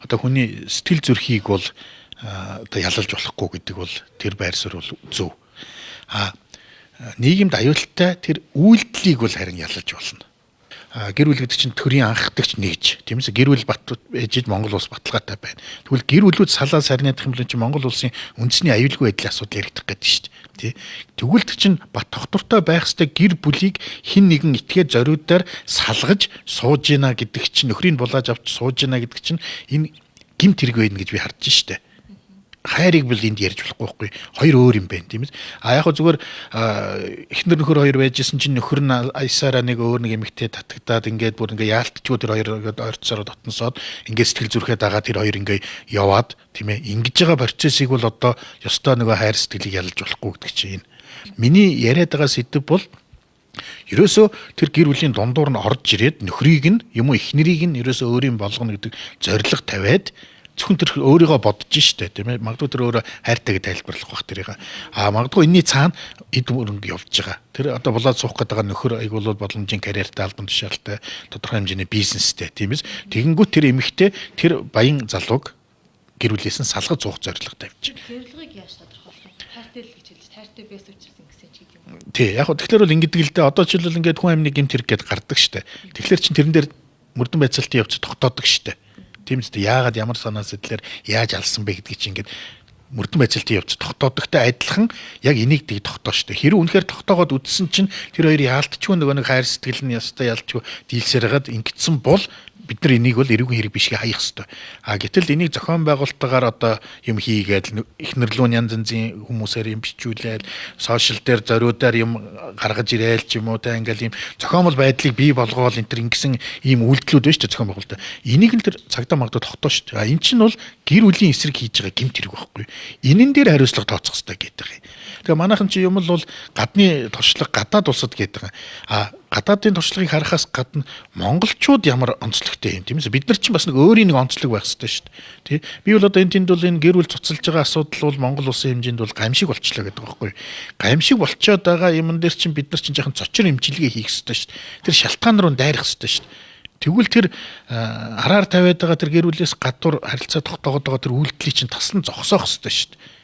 одоо хүний сэтгэл зүрхийг бол одоо ялалж болохгүй гэдэг бол тэр байр суурь бол зөв. А нийгэмд аюултай тэр үйлдэлийг бол харин ялалж болно. Гэр бүл гэдэг чинь төрийн анхдагч нэгж. Тиймээс гэр бүл бат ээжид Монгол улс баталгаатай байна. Тэгвэл гэр бүлүүд салаа сарниадах юм бол чинь Монгол улсын үндэсний аюулгүй байдлын асуудал яригдах гэдэг шүү дээ. Тий. Тэгвэл тэр чинь бат тогтвортой байх ёстой гэр бүлийг хэн нэгэн итгээ зориудаар салгаж сууж гинэ гэдэг чинь, нөхрийг булааж авч сууж гинэ гэдэг чинь энэ гэмт хэрэг байна гэж би харж штэ. Хайрыг бол энд ярьж болохгүй байхгүй. Хоёр өөр юм байна, тийм ээ. А яг хөө зүгээр эхнэр нөхөр хоёр байжсэн чинь нөхөр нь аясаараа нэг өөр нэг эмэгтэй татагдаад ингээд бүр ингээд яалтчгүй тэр хоёр ингээд ойрцоороо дотносоод ингээд сэтгэл зүрхээ дагаа тэр хоёр ингээд яваад, тийм ээ. Ингэж байгаа процессыг бол одоо ёстой нөгөө хайр сэтгэлийг ялж болохгүй гэдэг чинь энэ. Миний яриад байгаа сэдэв бол ерөөсөө тэр гэр бүлийн дундуур нь орж ирээд нөхрийг нь юм уу эхнэрийг нь ерөөсөө өөрийн болгоно гэдэг зорилго тавиад зөвхөн тэр өөрийгөө бодож штэ, тийм ээ. Магадгүй тэр өөрөө хайртай гэж тайлбарлах бах тэрийг. А магадгүй энэний цаана эд мөрөнгө явж байгаа. Тэр одоо булаад суух гэдэг байгаа нөхөр айг бол боломжийн карьертай, албан тушаалтай, тодорхой хэмжээний бизнестэй, тийм ээ. Тэгэнгүүт тэр эмэгтэй тэр баян залууг гэр бүлээс нь салгаж суух зорилго тавьж байна. Зорилгыг яаж тодорхойлох вэ? Хайртай л гэж хэлж, хайртай байсан учраас ингэсэн ч гэдэг юм. Тий, яг хөө тэгэхээр бол ингэдэг л дээ. Одоо жишээлбэл ингээд хүн амны гэмт хэрэг гээд гардаг штэ. Тэгэхээр чин тэрэн дээр мөрдөн байцаалтын явц тогтоодог штэ. Тийм үстэй, яагаад ямар санаа сэтлэр яаж алсан бэ гэдгийг чинь ингээд мөрдөн байцаалтын явц тогтоодогтой адилхан яг энийг тийг тогтоо штэ. Хэрэг үнэхээр тогтоогоод үдсэн чинь тэр хоёр яалтчгүй нөгөө нэг хайр сэтгэл нь ястай ялчгүй дийлсээр хагаад ингэсэн бол бид нар энийг бол эрүүгийн хэрэг бишгээ хаях ёстой. А гэтэл энийг зохион байгуулалтаар одоо юм хийгээд эхнэрлүүн янз янзын хүмүүсээр юм бичүүлээл, сошиал дээр зориудаар юм гаргаж ирээл ч юм уу та ингээл юм зохиомол байдлыг бий болгоол энэ төр ингэсэн ийм үйлдэлүүд байна шүү дээ зохион байгуулалт. Энийг л тэр цагдаа магадгүй тогтоо шүү дээ. А эн чинь бол гэр бүлийн эсрэг хийж байгаа гэмт хэрэг байхгүй. Энэн дээр хариуцлага тооцох ёстой гэдэг юм. Тэгээ манайхан чи юм л бол гадны туршлага гадаад улсад гэдэг. А гадаадын туршлагыг харахаас гадна монголчууд ямар онцлогтой юм, тийм ээ. Бид нар чинь бас нэг өөрийн нэг онцлог байх ёстой шүү дээ. Тий. Би бол одоо энэ тэнд бол энэ гэр бүл цуцалж байгаа асуудал бол Монгол улсын хэмжээнд бол гамшиг болчлоо гэдэг байхгүй. Гамшиг болчоод байгаа юмн дээр чинь бид нар чинь жоохон цочор эмчилгээ хийх ёстой шүү дээ. Тэр шалтгаан руу дайрах ёстой шүү дээ. Тэгвэл тэр араар тавиад байгаа тэр гэр бүлээс гадуур харилцаа тогтоогод байгаа тэр үйлдэлийг чинь таслан зогсоох ёстой шүү дээ.